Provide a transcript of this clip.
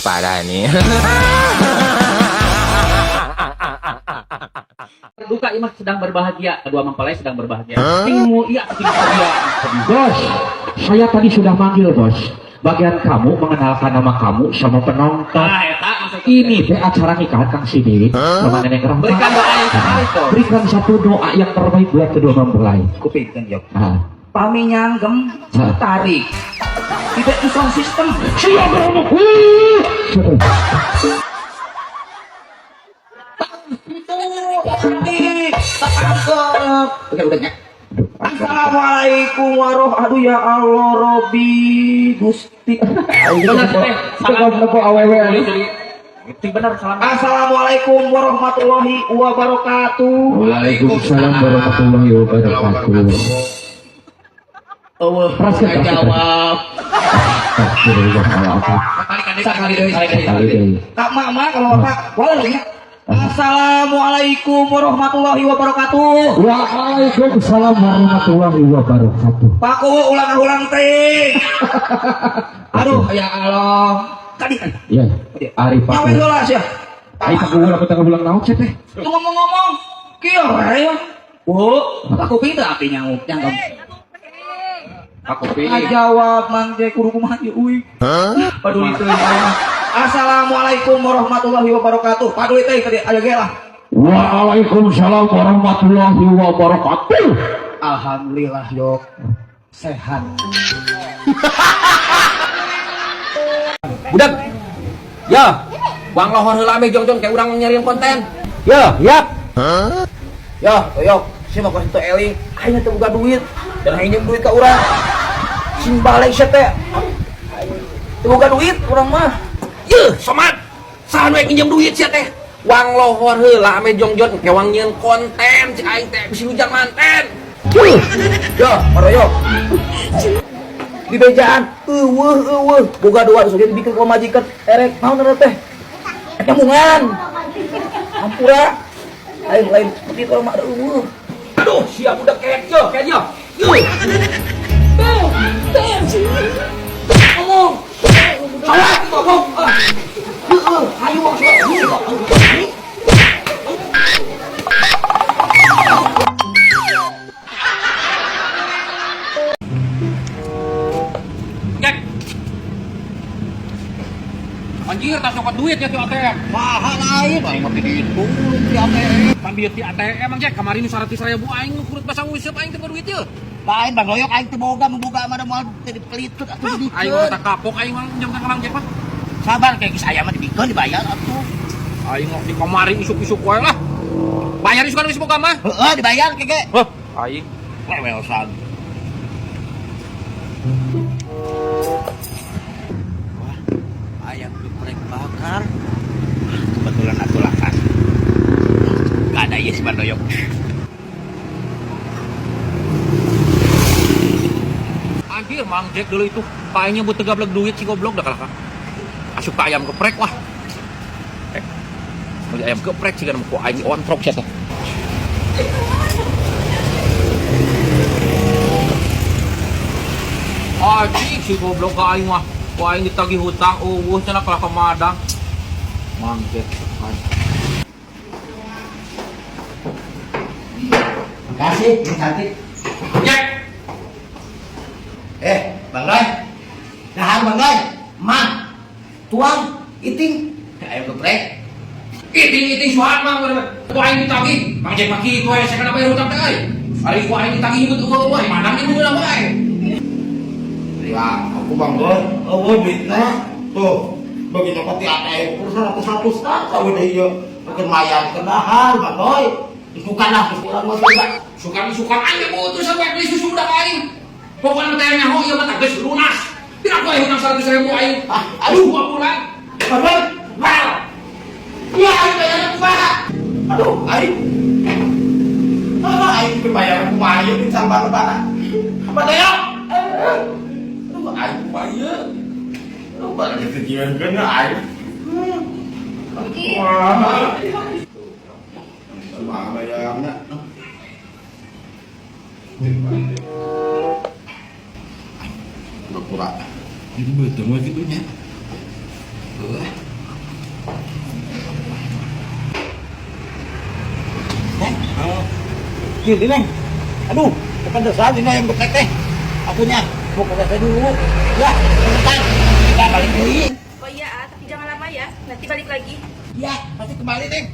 Parah nih. Duka imah sedang berbahagia, kedua mempelai sedang berbahagia. Tingmu iya, ting iya. Bos, saya tadi sudah manggil bos. Bagian kamu mengenalkan nama kamu sama penonton. Nah, eta maksudnya. Ini teh acara nikahan Kang Sidik sama Neneng Rahma. Berikan doa yang terbaik, Bos. Berikan satu doa yang terbaik buat kedua mempelai. Kupingkeun yok. Nah. Pami nyanggem tarik. Tidak itu sound system. Siap beromok. Itu tangkep. Oke, udah nya. Assalamualaikum warahmatullahi. Aduh ya Allah Robi Gusti. Benar teh. Salam nepo awewe. Itu benar salam. Assalamualaikum warahmatullahi wabarakatuh. Waalaikumsalam warahmatullahi wabarakatuh. Eueuh, Raskan, raskan. jawab. Astagfirullahaladzim. Sakali deui. Sekali deui. Kak Mama kalau Bapak boleh ya. Assalamualaikum warahmatullahi wabarakatuh. Waalaikumsalam warahmatullahi wabarakatuh. Pak Kuwu ulang-ulang teh. Aduh ya Allah. Tadi kan. Ya, Ari Pak. Nyawa heula sia. Ari Pak Kuwu lamun tengah bulan naon teh? Tuh ngomong-ngomong, kieu we ya. Bu, Pak Kuping teh api nyanguk nyangkem. Aku pilih. Ngajawab Mang Jack kudu kumaha ieu euy. Paduli teuing aing mah. Assalamualaikum warahmatullahi wabarakatuh. Paduli teuing tadi aya ge lah. Waalaikumsalam warahmatullahi wabarakatuh. Alhamdulillah yok. Sehat. Budak. Ya. Wang lohor heula ame jongjon kayak urang nyariin konten. Ya, yap. Ya, yok, si mah teu eling, aing teu boga duit. Dan aing nyeum duit ka urang. Sing balik sia teh. Teu boga duit urang mah. Yeuh, somat. Saha nu minjem duit sia teh? Wang lohor heula ame jongjon ke wang nyieun konten cik aing teh bisi hujan manten. Ya, maroyok. Di bejaan, eueuh eueuh, boga dua geus dibikin ku majikan erek naon eta teh? Nyambungan. Hampura. Lain lain seperti itu mah eueuh. Aduh, sia budak kayak yo, kayak yo. Yeuh. Ngomong. Salah ngomong. Heueuh, hayu wang. Jack. Anjir, tas nyokot duit ya ti ATM. Mahal lain, aing mah dihitung di ATM. Pan duit ti ATM Mang Jack, kamari nu 100.000 aing nu kurut basah useup aing teu duit ieu. Lain Bang Loyok aing teu boga memboga mah da moal teu dipelitut atuh Aing mah dibikeun. tak kapok aing mah minjem ka Mang Jack mah. Sabar kayak geus aya mah dibikeun dibayar atuh. Aing mah di kamari isuk-isuk wae lah. Bayar isukan geus boga mah. Heeh, dibayar keke. Hah, aing Lewelsan. Wah, ayam geprek bakar. Kebetulan aku lakan. Gak ada ya si Bandoyok. Anjir, Mang Jack dulu itu kayaknya buat tegablek duit si goblok dah kalah. Asup ka ayam geprek wah. Beli ayam geprek sih kan ku aing ontrok sia teh. Anjing si goblok ka aing mah. Ku aing ditagih hutang eueuh cenah kalah ka madang. Mang Jack. Makasih, ini cantik. Jack. Bang Roy. Dahar Bang Roy. Mang. Tuang, iting. Ayam geprek. Iting-iting suhat mang ku aing ditagih. Mang Jack mah kitu aya sakana bayar hutang teh euy. Ari ku aing ditagih hibut eueuh eueuh madang ieu meunang wae. Ya, aku Bang Roy, eueuh duitna. Tuh, bagi nyokot di ATM terus 100 kan kau udah ieu. Makin mayar ke dahar Bang Roy. Isukan lah, kurang mah juga. Sukan-sukan aing butuh sampai beli susu udah aing. Pokoknya mah teh nyaho ieu mah teh geus lunas. Tidak boleh hutang 100.000 aing. Ah, aduh. 2 bulan. Bang Roy, Well. ya aing bayarnya kumaha? Aduh, aing. Ah, aing bayar kumaha ieu di sambal lebaran. Apa teh? Aduh, aing kumaha ieu? Aduh, barang kesedihan aing. Wah. Kumaha bayarna? Pura-pura. Ini betul mah gitunya. Neng. Gini, Neng. Aduh, bukan dosa ini yang geprek teh. Akunya mau ke WC dulu. Ya, bentar. Kita balik deui. Oh iya, ah, tapi jangan lama ya. Nanti balik lagi. Ya, pasti kembali, Neng.